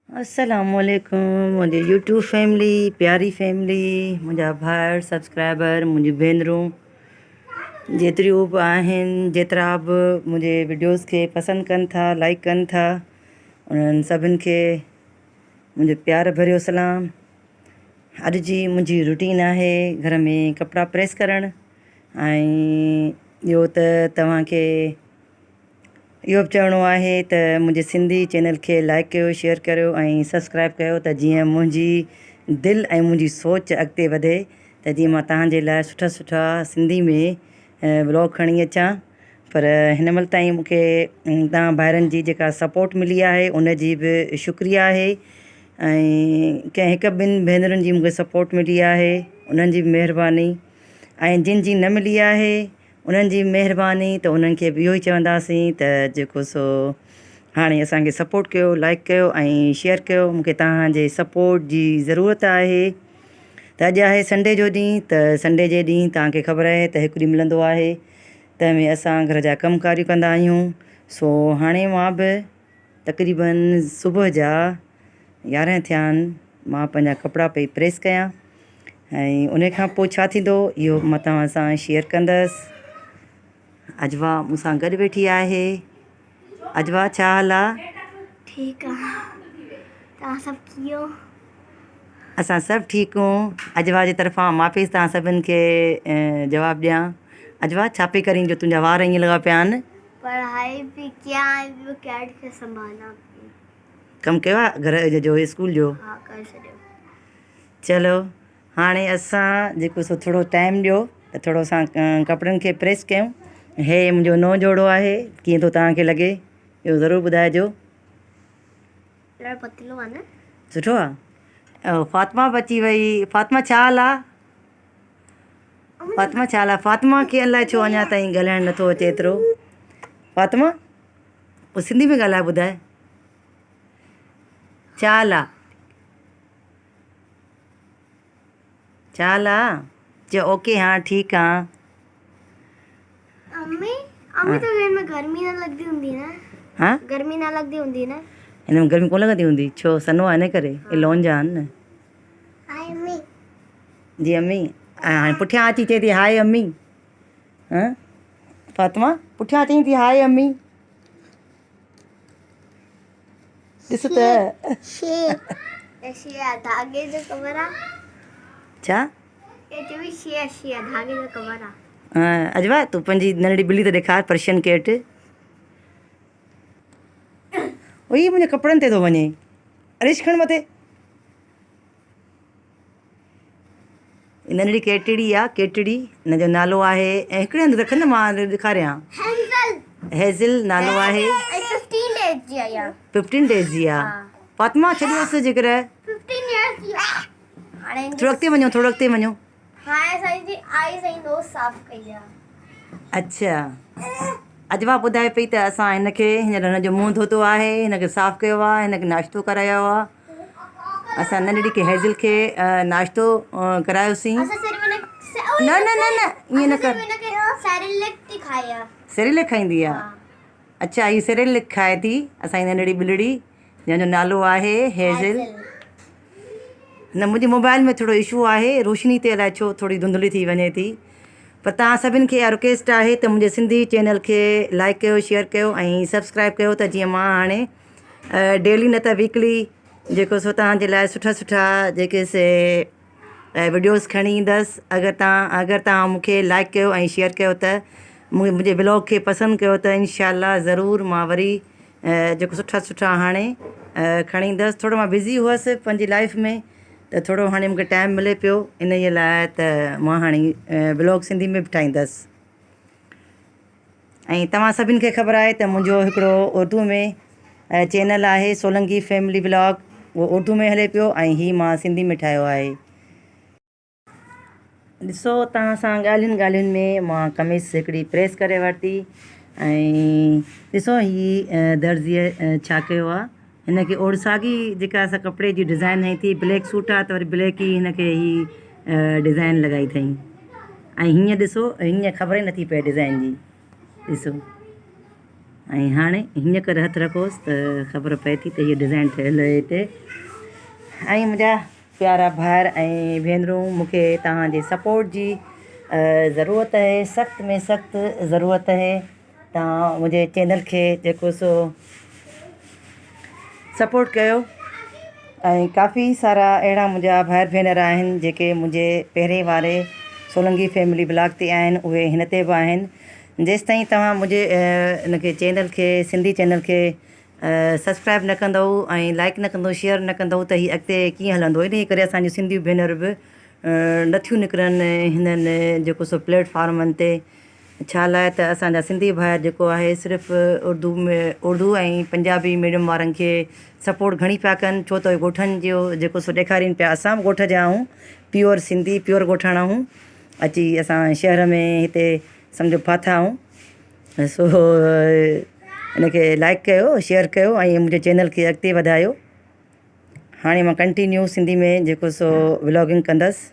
السلام عليڪم منهنجي يوٽيوب فيملي پياري فيملي منهنجا ڀائر سبسڪرائبر منهنجون ڀينرون جيتريون به آهن جيترا به منهنجي وڊيوز کي پسند ڪن ٿا لائڪ ڪن ٿا انهن سڀن کي منهنجو پيار ڀريو سلام اڄ جي منهنجي روٽين آهي گهر ۾ ڪپڙا پريس ڪرڻ ۽ ٻيو ته توهان کي اهو به چوڻو آهي ته منهنجي سنڌي چينل کي لائڪ ڪيو شيئر ڪريو ۽ سبسڪرائب ڪيو ته جيئن منهنجي دل ۽ منهنجي سوچ اڳتي وڌي ته جيئن مان توهان جي لاء سٺا سٺا سنڌي ۾ ولاگ کڻي اچان پر هن مهل تائين مون کي توهان ڀائرن جي جيڪا سپورٽ ملي آهي ان جي به شڪريه آهي ۽ ڪنهن هڪ ٻن ڀينرن جي مون کي سپورٽ ملي آهي انهن جي به مهرباني ۽ جن جي نه ملي آهي انهن جي مهرباني ته انهن کي به اهو ئي چونداسين ته جيڪو سو هاڻي اسان کي سپورٽ ڪيو لائڪ ڪيو ۽ شيئر ڪيو مون کي توهان جي سپورٽ جي ضرورت آهي ته اڄ آهي سنڊي جو ڏينهن ته سنڊي جي ڏينهن توهان کي خبر آهي ته هڪ ڏينهن ملندو آهي تنهن ۾ اسان گهر جا ڪم ڪاريون ڪندا آهيون سو هاڻي مان به تقريبن صبح جا يارهن ٿيا آهن مان پنهنجا ڪپڙا پئي پريس ڪيان ۽ ان کان پوء ڇا ٿيندو اهو مان توهان سان شيئر ڪندس اجوا مون سان گڏ ويٺي آهي اجوا ڇا حال آ ٺيڪ آ توهان سڀ ڪيئن اسان سڀ ٺيڪ هون اجوا جي طرفان معافي توهان سڀن کي جواب ڏيان اجوا ڇا پئي ڪرين جو تنهنجا وار ائين لڳا پيا آهن پڙهائي به ڪيان ۽ ٻيو ڪيٽ کي سنڀالان پئي. ڪم ڪيو آ گهر جو اسڪول جو؟ ها ڪري ڇڏيو. چلو هاڻي اسان جيڪو سو ٿورو ٽائيم ڏيو ته ٿورو اسان ڪپڙن کي پريس ڪيون هي منهنجو نئون جوڙو آهي ڪيئن ٿو توهان کي لڳي اهو ضرور ٻڌائجو. ڏاڍو پتلو آ نه. سٺو آ فاطمه به اچي وئي فاطمه ڇا حال آ؟ فاطمه ڇا حال آ؟ فاطمه کي الائي ڇو اڃا تائين ڳالهائڻ نٿو اچي ايترو. فاطمه پوء سنڌي ۾ ڳالهائي ٻڌائي. ڇا حال آ؟ ڇا حال آ؟ چئو اوڪي ها ٺيڪ آ. امي امي تو هن ۾ گرمي نه لڳندي هوندي نه؟ ها گرمي نه لڳندي هوندي نه؟ هن ۾ گرمي ڪونه لڳندي هوندي ڇو سنهو آ ان ڪري اي لون جا آهن نه. هاء امي. جي امي هاڻي پٺيان اچي چئي ٿي هاء امي ها فاطمه پٺيان چئي ٿي هاء امي ڏس ته شي شي ڌاڳي جو ڪور آ ڇا اي چوي شي شي ڌاڳي جو ڪور آ اجوا تون پنهنجي ننڍڙي ٻلي ته ڏيکار پرشين ڪيٽ اوئي منهنجي ڪپڙن تي ٿو وڃي اريش کڻ مٿي ننڍڙي ڪيٽڙي آ ڪيٽڙي هن جو نالو آهي ۽ هڪڙي هنڌ رک نه مان ڏيکاريان هيزل نالو آهي 15 ڊيز جي آ فاطمه ڇڏيوس جيڪر ٿورو اڳتي وڃو ٿورو اڳتي وڃو هاڻي اسان جي آئيز ۽ نوز صاف ڪئي آ. اڇا اجوا ٻڌائي پئي ته اسان هن کي هينئر هن جو منهن ڌوتو آهي هن کي صاف ڪيو آهي هن کي ناشتو ڪرايو آهي اسان ننڍڙي کي هيزل کي ناشتو ڪرايوسين نه نه نه نه ائين نه ڪر سيريلڪ کائيندي آ اڇا هي سيريلڪ کائي ٿي اسان جي ننڍڙي ٻلڙي جنهن جو نالو آهي هيزل نه منهنجي موبائل ۾ ٿورو اشو آهي روشني تي الائي ڇو ٿوري ڌنڌلي ٿي وڃي ٿي پر توهان سڀن کي اها رڪويسٽ آهي ته منهنجي سنڌي چينل کي لائڪ ڪيو شيئر ڪيو ۽ سبسڪرائب ڪيو ته جيئن مان هاڻي ڊيلي نه ته ويڪلي جيڪو سو توهان جي لاء سٺا سٺا جيڪي سي وڊيوز کڻي ايندس اگر توهان اگر توهان مون کي لائڪ ڪيو ۽ شيئر ڪيو ته منهنجي بلاگ کي پسند ڪيو ته انشاء الله ضرور مان وري جيڪو سٺا سٺا هاڻي کڻي ايندس ٿورو مان بزي هئس پنهنجي لائف ۾ ته ٿورو هاڻي مونکي ٽائم ملي پيو انهيء لاء ته مان هاڻي بلاگ سنڌي ۾ به ٺاهيندس ۽ توهان سڀني کي خبر آهي ته منهنجو هڪڙو اردو ۾ چينل آهي سولنگي فيملي بلاگ اهو اردو ۾ هلي پيو ۽ هي مان سنڌي ۾ ٺاهيو آهي. ڏسو توهان سان ڳالهين ڳالهين ۾ مان قميص هڪڙي پريس ڪري ورتي ۽ ڏسو هي درزيء ڇا ڪيو آ هن کي اوڙ ساڳي جيڪا اسان ڪپڙي جي ڊزائن هنئي ٿي بليڪ سوٽ آ ته وري بليڪ ئي هن کي هي ڊزائن لڳائي اٿئي ۽ هيئن ڏسو هيئن خبر ئي نٿي پئي ڊزائن جي ڏسو. ۽ هاڻي هيئن ڪري هٿ رکوس ته خبر پئي ٿي ته هيء ڊزائن ٺهيل آهي هتي. ۽ منهنجا پيارا ڀائر ۽ ڀينرون مون کي توهان جي سپورٽ جي ضرورت آهي، سخت ۾ سخت ضرورت آهي. توهان منهنجي چينل کي جيڪو سو سپورٽ ڪيو ۽ ڪافي سارا اهڙا منهنجا ڀائر ڀينر آهن جيڪي منهنجي پهرين واري سولنگي فيملي بلاگ تي آهن، اهي هن تي به آهن. جيستائين توهان منهنجي ان کي چينل کي سنڌي چينل کي سبسڪرائب نه ڪندؤ ۽ لائڪ نه ڪندؤ شيئر نه ڪندؤ ته هي اڳتي ڪيئن هلندو. انهي ڪري اسان جون سنڌي ڀينر به نٿيون نڪرن هنن جيڪو سو پليٽ فارمن تي، ڇا لاء ته اسان جا سنڌي ڀائر جيڪو آهي صرف اردو ۾ اردو ۽ پنجابي ميڊيم وارن کي سپورٽ گهڻي پيا ڪن، ڇو ته ڳوٺن جو جيڪو سو ڏيکارين پيا. اسان به ڳوٺ جا آهيون، پيور سنڌي پيور ڳوٺاڻا آهيون، اچي اسان شهر ۾ هتي سمجهو ڦاٿا آهيون. سو ان کي لائڪ ڪيو، شيئر ڪيو ۽ منهنجي چينل کي اڳتي وڌايو. هاڻي مان ڪنٽينيو سنڌي ۾ جيڪو سو ولاگنگ ڪندس.